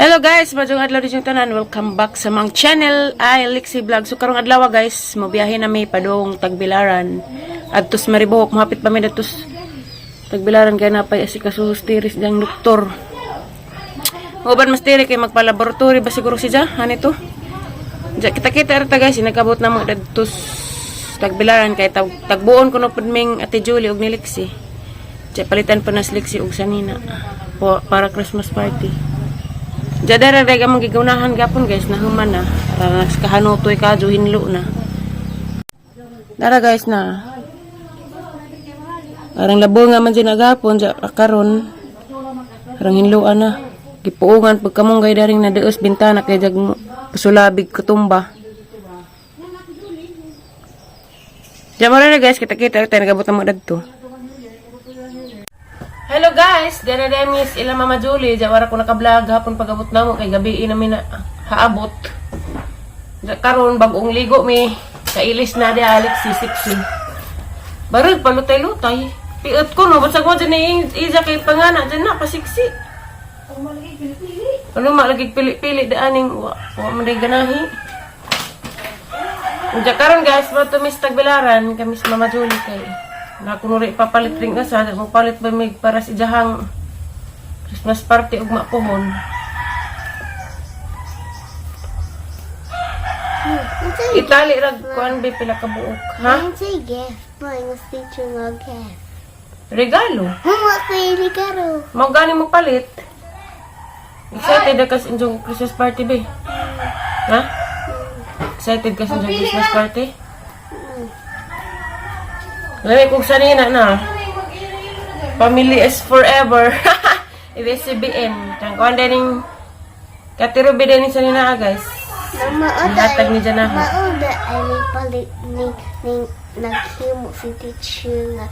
Hello guys, maayong adlaw din tanan. Welcome back sa among channel, ay Lexi Vlog. So karong adlaw guys, mobiyahe na mi padung Tagbilaran. Adtos Maribojoc, mohapit pa mi dadtos Tagbilaran kay napay asikaso tiris diyang doktor. Uban mas tiri kay magpa-laboratory ba siguro siya? Hani to? Diya, kita-kita ra ta guys, nagkabot na mo dadtos Tagbilaran kay tagbuon ko no pud ming Ate Julie ug ni Lexi. Diya, palitan pa na si Lexi ug sanina po, para Christmas party. Diya dara dara among gigunahan gapon guys, nahuman na. Para kahanutoy kadyo hinlo na. Dara guys na. Parang labo nga man dyan agapon, diya karon. Parang hinloan na. Gipuungan pagkamunggay daring nadeos bintana kay jag pasulabig kutumba. Diya mo na guys, kita-kita tayo nagabot na mo dadto. Hello guys, dere demis ila Mama Julie, diya wara ko naka-vlog hapon pag-abot namo kay gabi namin na haabot. Diya karon bag-ong ligo mi, kailis na di Alex si Sixy. Barag palutay-lutay. Piot ko no, basag mo dyan ni Iza kay pangana dyan na pasiksi. Ano malagi pili-pili daaning wa, wa man day ganahi. Diya karon guys, mo to Miss Tagbilaran kami sa Mama Julie kay nakunuri papalit ring asa, mo palit ba mig para sa ijahang Christmas party ug mapuhon. Itali rag kuan be pila ka buok, ha? Say gift. Mo teacher nga gift. Regalo. Huwag ko yung regalo. Mao gani mo palit. Excited ka sa inyong Christmas party be? Ha? Excited ka sa inyong Christmas party? Lami kung sanina na. Family is forever. ABS-CBN. Kang kuan din katirubi din sanina guys. Mauda Hatag ni Janaha. Mauda ay may palit ni naghimo si teacher nga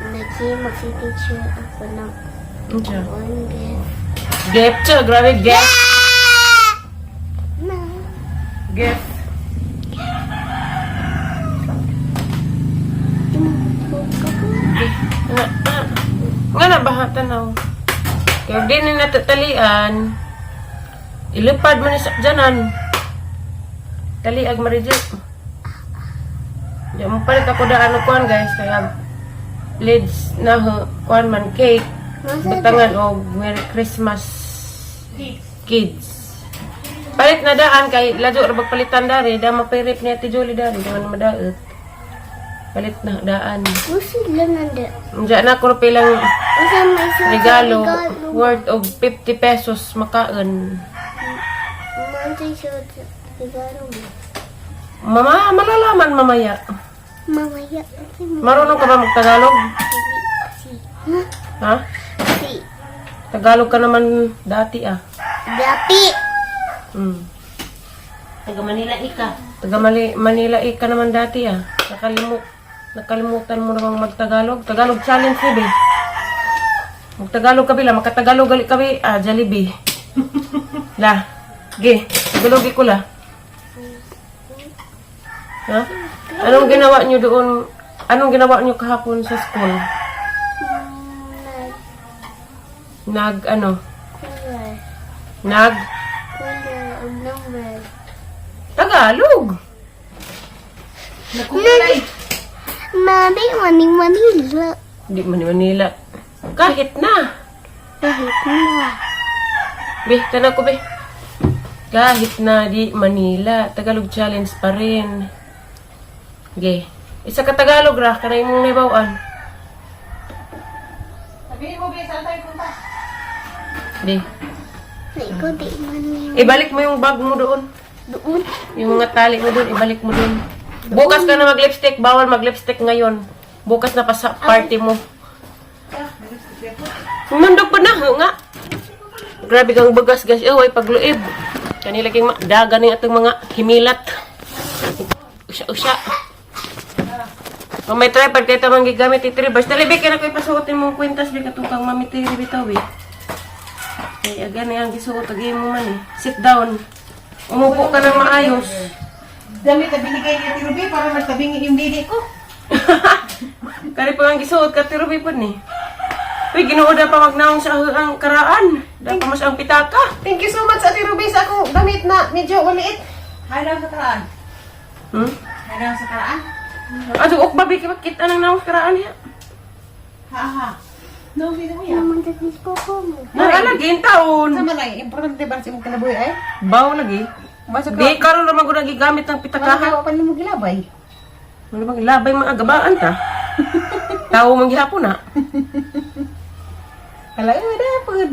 naghimo si teacher ako ng Unsa? one gift. Gift siya, grabe gift. No. Gift. Nga, ah. Nga na ba tanaw? Kaya di na natatalian. Ilipad man ni sa janan. Taliag maridyo. Di mo palit ako daan og kuan guys kaya lids na kuan man cake. Butangan og Merry Christmas kids. Palit na daan kay ladyo ra palitan dari da mapirip ni Ate Julie dari da man madaot. Palit na daan. Gusto lang nanda. Diyan na ko pilang Unsa may sa regalo worth of 50 pesos makaon. Mantay sa regalo mo. Mama, malalaman mamaya. Mamaya. Marunong ka ba magtagalog? Si. Ha? Si. Tagalog ka naman dati ah. Dapi. Taga Manila ika. Taga Manila ka naman dati ah. Nakalimutan mo namang magtagalog. Tagalog challenge ni be. Magtagalog ka bila, makatagalog gali ka be. Ah, Jollibee. La. Ge, Tagalogi ko la. Ha? Anong ginawa niyo doon? Anong ginawa niyo kahapon sa school? Nag ano? Color. Nag Color og number. Tagalog. Nagkukulay. Mami, mani Manila. Di man Manila. Kahit na. Kahit na. Be, tanaw ko be. Kahit na di Manila, Tagalog challenge pa rin. Ge. Isa ka Tagalog ra, kanay imong nabaw-an. Sabihin mo, Be, saan tayo punta? Di. Ikaw di Manila. Ibalik mo yung bag mo doon. Doon. Yung mga tali mo doon, ibalik mo doon. Bukas ka na mag-lipstick, bawal mag-lipstick ngayon. Bukas na pa sa party mo. Mandok pa na, nga. Grabe kang bagas, guys. Oh, ay pagluib. Kanila king daga ning atong mga himilat. Usya-usya. Kung may tripod kay tamang gigamit itiri. Basta libi kay na ko ipasuotin mong kwintas bi katong kang mami tiri bitaw bi. Kay aga ni ang gisuot agi mo man eh. Sit down. Umupo ka ng maayos. Damit na binigay ni Ate Ruby para magtabingi yung didi ko. Kari pa ang gisuot ka tiro bi pod ni. Uy, Ginoo da pa magnaong sa ang karaan. Da pa mas ang pitaka. Thank you so much, Ate Ruby, sa akong damit na medyo maliit. Hayraw sa karaan. Hayraw sa karaan? Ato ok babi kita nang naong sa karaan niya. Ha ha. No, hindi mo yan. Naman sa popo mo. Nara lagi taon. Sama lang, importante ba sa imong kinabuhi ay? Baw lagi. Masok Di karon ra man gud ang gigamit ang pitakahan. ka pa nimo gilabay. Wala bang labay mga gabaan ta. Tao man gihapon na. Hala, eh, wala pagod.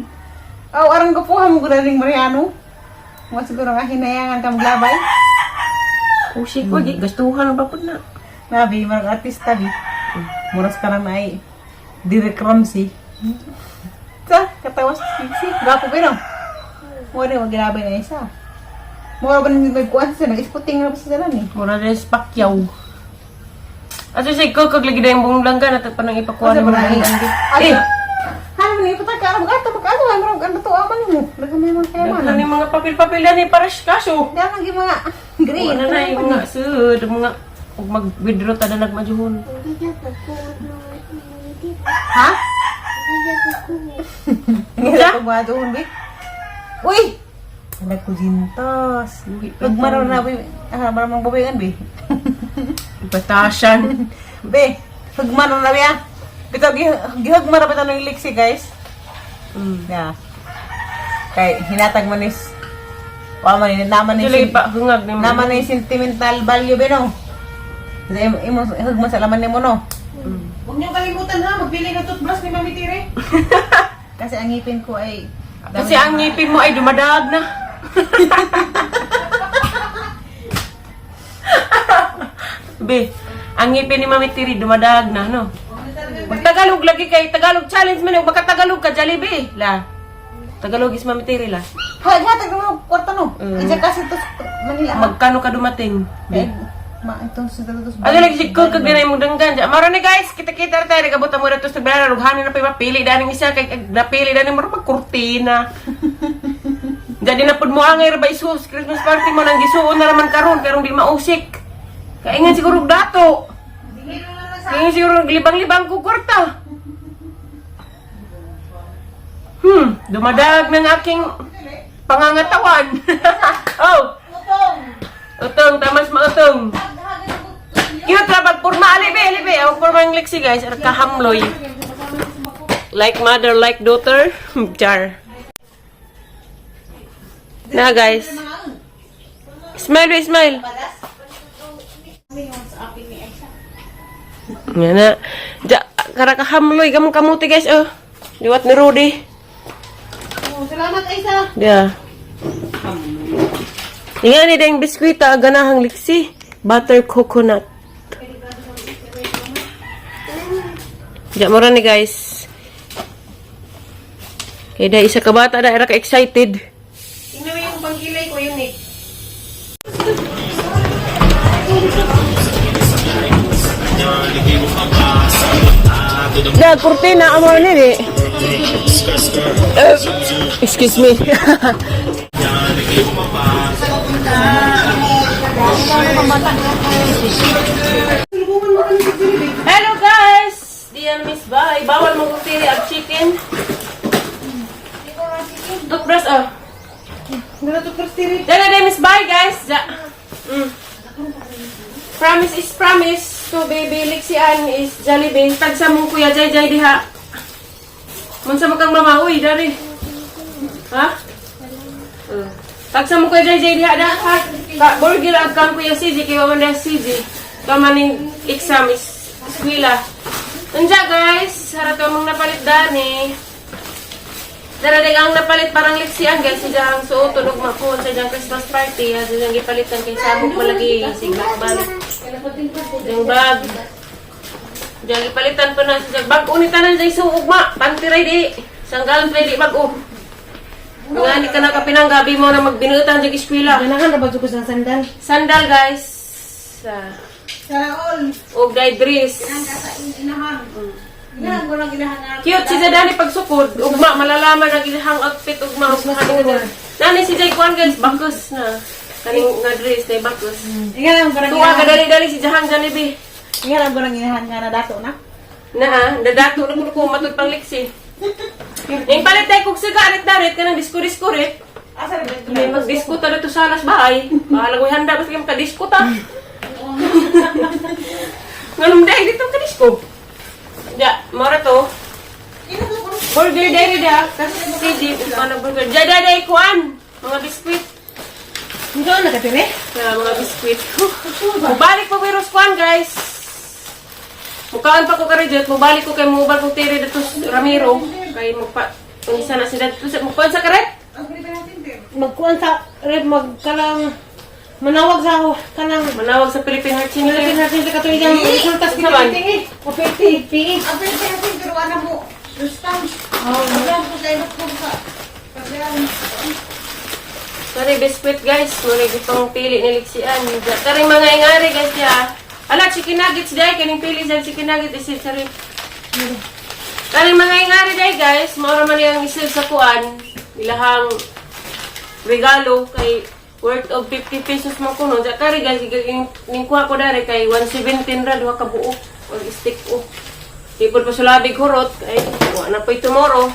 Aw, arang gapuha mo gud ring Mariano. Mo siguro nga hinayangan ka maglabay. Usik ko gi gastuhan ba pud na. Nabi, marag artista bi. Muras ka lang na ay Derek Ramsey. Sa, katawa sa sisi. Gapo pero. Mo na maglabay na isa. Mo ba nang nagkuan sa nag-isputing na pa sa dalan eh. Mura rin Pacquiao. Ato siya ikaw kag lagi dayong buong langga na pa nang ipakuha Asa ng ba mga na Eh, eh? Hano man ipataka ka mag-ato mag-ato ay marag ano to aman mo. Daghan may mga kaya daghan ni mga papel-papel na ni para sa kaso. Daghan ang mga green. Wala na yung mga sud, mga ug mag-withdraw ta na nagmajuhon. Hindi ka pagkuot ng dito. Ha? Hindi ka pagkuot. Nga ko bi. Uy! Wala ko gintas. Pag maraw na bi, ah, maraw mang babayan bi. Batasan. Be, pag maraw na bi ah. Bitaw gihag maraw bitaw ng liksi guys. Yeah. Kay hinatag man is wa man ni naman ni Dili pa hungag ni naman ni sentimental value be no. Sa imo imo hug man sa laman nimo no. Huwag niyong kalimutan ha, magbili ng toothbrush ni Mami Tire. Kasi ang ngipin ko ay Kasi ang ngipin mo ay dumadaag na. Be, ang ngipin ni Mami Tiri dumadaag na, no? Magtagalog lagi kay Tagalog challenge man, baka Tagalog ka Jollibee, la. Tagalog is Mami Tiri la. Ha, hatag mo kwarta no. Isa kasi to sa Manila. ha? Magkano ka dumating? Be. Eh, ma itong sa to. Ano lagi si Kug kag dinay mong danggan. Diya, Maro ni guys, kita-kita na tayo nagabot ang mura to sa bilana rughanin na pa mapili daning isa kay kag napili daning mura pag kurtina. Jadi na pud mo angay ra ba isus Christmas party mo nang gisuon na raman karon karong di mausik. Kaingan siguro og dato. Kaingan siguro og libang-libang ko kwarta. Dumadag ng aking pangangatawan. Oh. Utong, tamas mautong. Cute ra pag purma ali be, ali be. Ang purma ang liksi guys, ar kahamloy. Like mother, like daughter. Jar. Na guys. Smile, be, smile. Nga na. Ja, kara kahamloy kamong kamuti guys oh. Liwat ni Rudy. Salamat Aisa. Yeah. Nga ni dayong biskwita ganahang liksi. Butter coconut. Diya mo ni guys. Kaya dahil isa ka bata na era ka excited. Tingnan mo yung pangkilay ko yun eh. Da, kurtina amor ni di. Excuse me. Hello guys! Diyan Miss Bay. Bawal mong kutili at chicken. Toothbrush oh. Dala toothbrush Tire. Dala dala Miss Bay guys. Ja. Promise is promise to baby Lixian is Jollibee. Tagsa mong kuya Jay Jay diha. Munsa mo kang mama uy dari. Ha? Tagsa mo kuya Jay Jay diha da ha. Ka burger ag kang kuya CJ kay wa man da CJ. Kamaning exam is eskwela. Unja guys, harato mong napalit dani. Dara ang napalit parang liksian guys si Jahang suoton ug makuha sa diyang Christmas party ha sa diyang gipalitan kay samok malagi sigla balik. Diyang bag. Diyang gipalitan pa na sa diyang bag unit tanan diyang suog ma panty ready. Sanggalan ready bag-o. Nga ni ka na kapinang gabi mo na magbinutan diyang eskwela. Ganahan na ba ko sa sandal? Sandal guys. Ah, Sana all. og dye dress. Inahan. Inahan ko lang inahan nga. Cute si Zadani pagsukod. Ugma, malalaman ang ilahang outfit. Ugma, ugma. Nani si Jay Kwan guys, bakos na. Kaning nga dress na bakos. Ingan ko lang Tuwa ka dali-dali si Jahang Jollibee. Ingan ko lang inahan nga na dato na. Na ah, dadato na kuno ko matud pang liksi. Ning palit tayo kung sigaret darit kanang disko-disko rit. Asa na ba ito? May magdisko ta dito sa alas bahay. Bahala ko handa basta kayo makadisko ta. Nganong dahil dito makadisko. Ja, mara to. Burger dairy da. Kasi si Jeep, ano burger. Ja, da, day, kuan. Mga biskwit. Hindi na katire? Kaya mga biskwit. Mubalik po virus kuan, guys. Mukaan pa ko karidjot, mubalik ko kay mubal kong tiri dito sa Ramiro. Kay magpa... Unsa na sila dito sa... Mukuan sa karet? Magkuan sa red magkalang manawag sa kanang Manawag sa Philippine Heart Center. Philippine Heart Center katuig ang resulta sa Unsa man? PPT. O PPT. Ang pwede natin, pero ano mo? Response. Wala ko sa inok ko sa... Sorry, biscuit guys. Muna gitong pili ni Lixian. Karing mga ingari guys ya. Ala, chicken nuggets dai. Kaning pili sa chicken nuggets. Isil, sorry. Karing mga ingari dai guys. Maura man yung isil sa kuan. Ilahang regalo kay worth of 50 pesos mo kuno. Sa kari guys, ning kuha ko dari kay 117 ra duha ka buok. Og stick o. Tipod pa sulabig hurot kay wa na po'y tomorrow.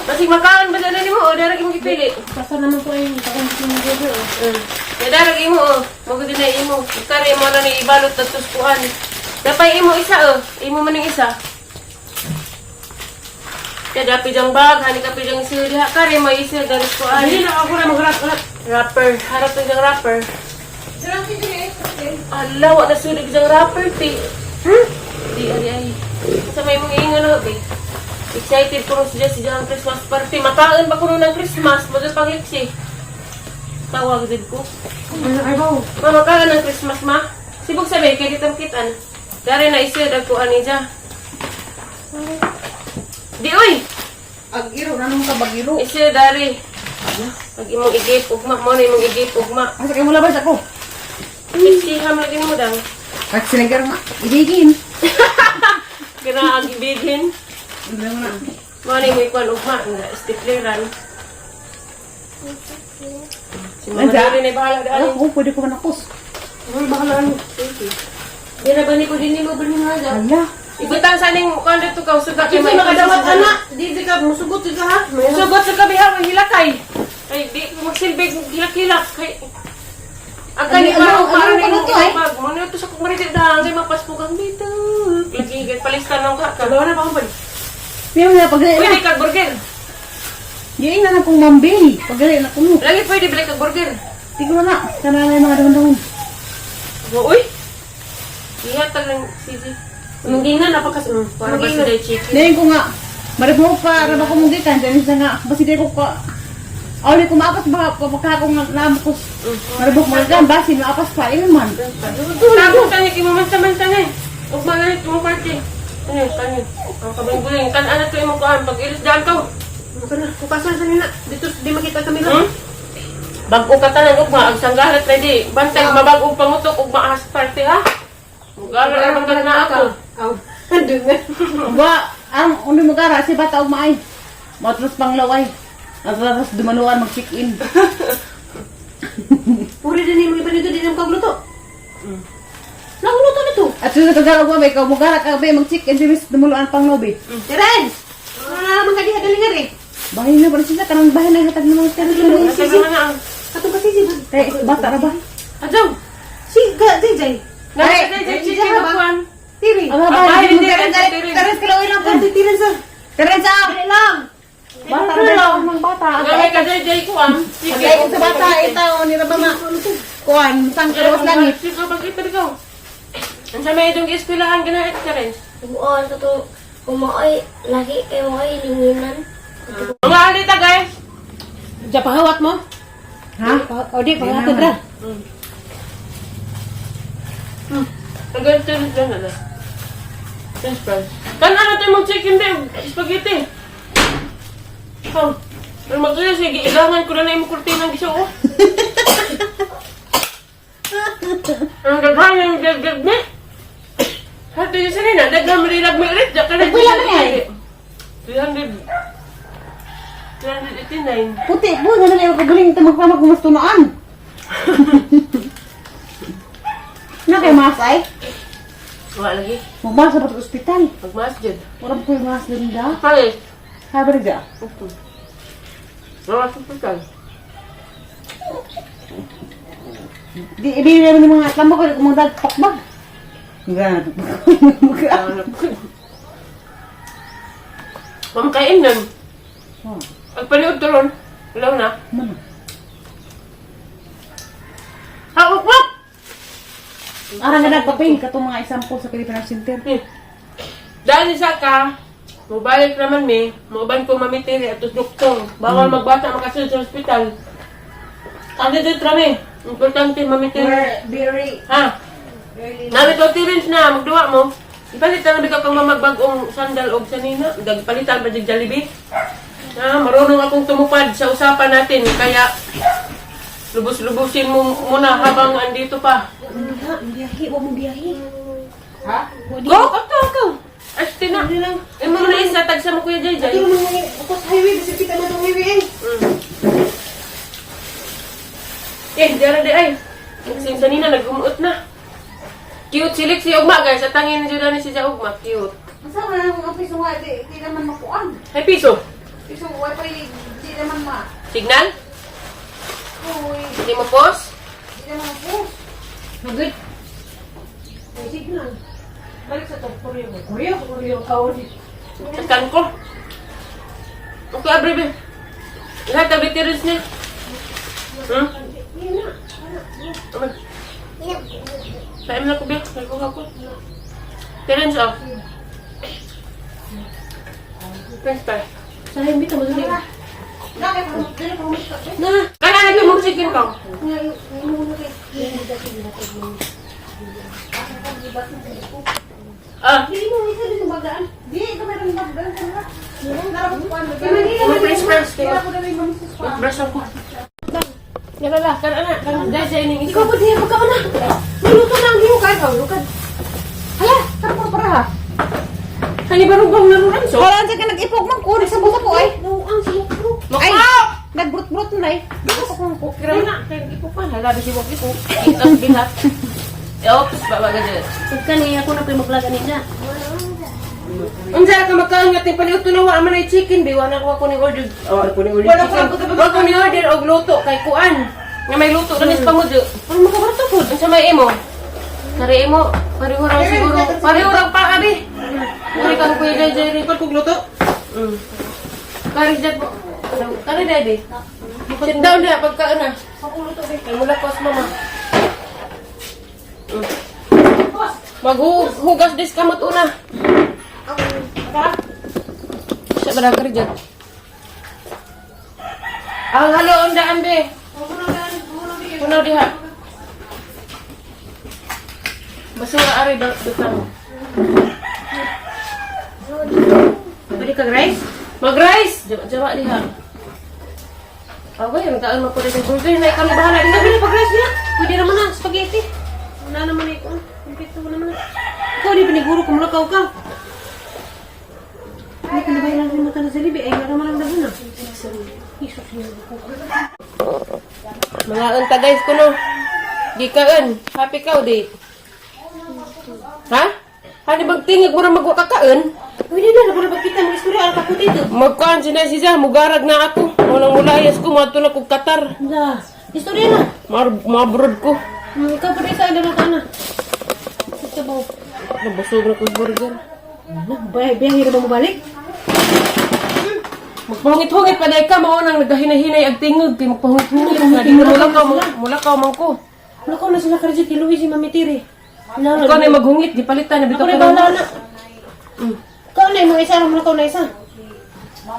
Basig makaon ba na nimo o dara imong gipili? Basta naman ko ay takong burger. Kaya darag imo oh. Magudi na imo. Kare mo na ni ibalot na tuskuan. Dapay imo isa oh. Imo man yung isa. Kaya dapi jang bag, hani ka pijang isa diha. Kare mo isa daris kuan. Hindi na ako na magharap ulat. Wrapper, harap na jang wrapper. Ala, wa na sulig jang wrapper ti. Di ari ay. Sa may mong ingon na be. Excited ko siya si jang Christmas party. Makaon ba kuno ng Christmas? Mo pang liksi. Tawag din ko. Ano ay ba? Ma, magkano ng Christmas, ma? Sibog sabi, kaya ditong kitan. Dari na isyo, dagko ani dya. Di, uy! Ang iro, nanong ka bagiro? Isyo, dari. Pag imong igip, ugma mo na imong igip, ugma. Asa kayo mo labas ako? Iksiham lagi mo dang. At sila garo nga, ibigin. Kina ang ibigin. Hindi mo na. Mo na imong ikuan, ugma. Nga, stifleran. Si Mama Anja? Dori na bahala daan. Alam ko, pwede ko manakos. Ay, bahala ano. Di na ba ni ko din ni mo ba ni mo Ala. Igutan sa ning kuan dito ka suga kay Kasi makadawat ana, di di ka musugot di ka ha. Sugot sa kabiha may hilakay. Ay di ko magsilbi hilak-hilak kay ang kani Ano, parang ano, parang ano ano to, eh? pag mo to sa kumaritit dahang kay mapaspugang dito. Lagi gid palistan nang ka. Kagawa na pa ako ba? Piyo na, pagdali na. Pwede kag burger. Yung na na kong mambili. Pagdali na kumo. Lagi pwede balik kag burger. Tignan na. Kana na yung mga dahon-dahon. Uy. Ihatag ng sisi. Anong gingan napakas Para ba sa chicken? Ngayon ko nga, maribok pa, raba ko mong gikan, dahil siya nga, basi di ko ka, Awli ko maapas ba, pagka ko nga namukos, maribok mo lang, basi maapas pa, ilan man. Tapos tani kay mo man eh. Ug mga ito mong party. Ano kani? Ang kabang-guling kan ana to imong kuan pag ilis daan to. Kana kukasan sa nila dito di makita kami lang. Bag-o ka tanan ugma ang sanggalat ready. Bantay mabag-o pangutok ug maas party ha. Mugala ra man na ako. Aw. Doon na. Ba, ang uno mo gara, si bata og maay. Matros pang laway. Matros dumaluan mag-check-in. Puri din yung iba nito di na kagluto. Nagluto nito. At sunod ka gara og ikaw mo gara ka ba mag-check-in si Miss dumuluan pang lobby. Terence. Ano na naman ka diha galing nga rin. Bahay na ba siya kanang bahay na hatag ng mga terrorist. Nasa naman na ang. Katong kasi si Kay bata ra ba? Adlaw. Si ga jay. Nasa jay chicken ba? kuan. Tiri. Ang Ang bahay bahay ni ni Terence, Terence. Terence kalaway lang po. Ate Terence. Terence ah. Dali lang. Bata ra ba ang bata? Gamay ka jay jay kuan. Agay sa bata itaw ni ra ba ma? Kuan, sang karos langit. Sige pag ikaw. Ang sa may itong gieskwilahan ganait ka rin. Buon sa to, kumaoy, lagi kay maoy linginan. Mga alita guys. Diya pahawat mo? Ha? O di pahawat ra. Ang ganito rin dyan na. French fries. Kan ano tayo mong chicken din? Spaghetti. Oh. Pero magtuloy, sige, ilangan ko na na imong kurtina ang giso oh. Ang daghan yung dagdag ni. Hati yung sinina, daghan marilag may ulit. Diyan ka na. Nagpila na yan? 300. 389. Puti po, nga na yung kagaling ito magpamak mas tunaan. Na kay masay? Wala lagi. Magmas sa ospital. Magmas jud. Wala ko yung mas din da. Kay. Habar da. Wala sa ospital. Di ibigay namin ng mga atlam ko kung magdag pakbag. Nga. Mamakain nun. Oh, Ang paliod to ron. Wala na. mana. Ha, ukwak! Ara nga nagpaping katong mga example sa Philippine Heart Center. Eh. Dahil sa ka, mubalik naman mi, muuban ko mamitiri at doktor. Bawal magbata makasunod sa ospital. Ang dito rami, importante mamitiri. Very Ha? Nami to tirins na, magduwa mo. Ipalitan na bitaw kang mamagbag-ong sandal og sanina. Dagpalitan pa jud Jollibee. Ha, marunong akong tumupad sa usapan natin, kaya lubos-lubusin mo muna habang andito pa. Biyahe, wag mo biyahe. Ha? Go! Ako, ako! Ashti na. Imo na isa, tagsa mo, Kuya Jay Jay. Ako sa highway, bisip kita na itong highway eh. Eh, di ara di ay. Sing sanina, nagumuot na. Cute si Lexi Ugma, guys. At tangin ni Judani si Ugma. Cute. Asa man ang mga piso nga, di naman makuan. Ay, piso. Piso, wifi, di naman ma. Signal? Uy, Hindi mo post? di naman ma-post. Magod. May signal. Balik sa to, Korea mo. Korea, Korea ka ulit. Sakan ko. Okay, abre be. Lahat ang veterans niya. Aman. Paim na ko be. Nagkuha ko. Terence, oh. Terence pa. Sa highway ka mo dali. Na. Kaya na mo chicken ko. Ah, Dili mo isa din bagaan. Di, ito meron bagdaan sa mga. may french fries kayo. Kaya ko na may mamisis pa. Brush ako. Yala, kana na, kana dahil sa ining isa. Ikaw pa diya magkaon na. Maluto na ang iyong kain. Oh, lukad. Hala, tara po para ha. Kani barong bang naruran so? Wala ka nag-ipok man ko, sa busa ko ay. Nauang siya ko. Ay, Makaw! nagbrut-brut na ay. Di ko pa ko. Kira na, kaya ipo pa hala bisi wag ipo. Itas bihat. Oops, baba ka dyan. Pagka niya ako na pa maglaga nila. Unsa ka makaon nga ting paliuto na wa man ay chicken bi wa na ko ni order. Oh, ako ni order. Wala chicken. ko lang Wa ko ni order og luto kay kuan. Nga may luto kanis pa mo do. Pero makabarto po. Unsa may imo? Kari imo, pareho raw siguro. Pareho raw pa abi. Kari kang Kuya Jay Jay rin. Kung luto. Kari dyan po. Kari dyan di. Sit down na pagkaon na. Kay mula kos mama. Maghugas dis kamot una. Siya ba na kari dyan? Ang halo ang daan be. Punaw diha. Basura ari ba butang. Pwede kag rice? Mag-rice! Jawa, jawa diha. Okay, ang kaan mo po rin yung burger na ikaw na bahala din. Sabi na pag rice niya. Pwede naman na spaghetti. Wala naman na ikaw. Kumpleto ko naman na. Ikaw di paniguro kung mulakaw ka. Hindi ko na ba ilang mata na sa libi? Ay, wala naman ang dahon na. Jesus, niyo ko. Mga unta guys kuno. Gikaan. Happy ka o di? Ha? Hani bang tingig mo na magwakakaon? Pwede na, naman ba kita mga istorya, ang kaputi ito. Magkaan si na siya, mugarag na ako. Walang mulayas ko, mato na kong Qatar. Na, istorya na. Mar mabrod ko. Ikaw pa rin sa ano ka na. Ito ba? Nabusog na ko sa burger. Na, biyahe na ba mo balik? Magpahungit-hungit pa dahil ka, mao nang nagahinahinay ang tingog. Kay magpahungit-hungit na di mulakaw, mulakaw man ko. Wala ko na sila karjit, kiluwi si Mami Tiri. Wala Ikaw na yung maghungit, di palitan na Ako bitaw na ka bahala lang. na. Ikaw na, mga isa, mga na isa.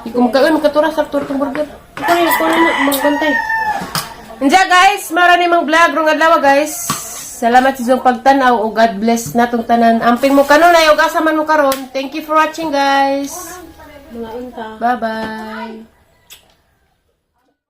Di ko magkaan, magkatura sa aktor kong burger. Ikaw na, magbantay. Inja guys, mara ni mang vlog rong adlaw guys. Salamat sa iyong pagtanaw o God bless natong tanan. Amping mo kanunay ug asa man mo karon. Thank you for watching, guys. Mga unta. Bye-bye.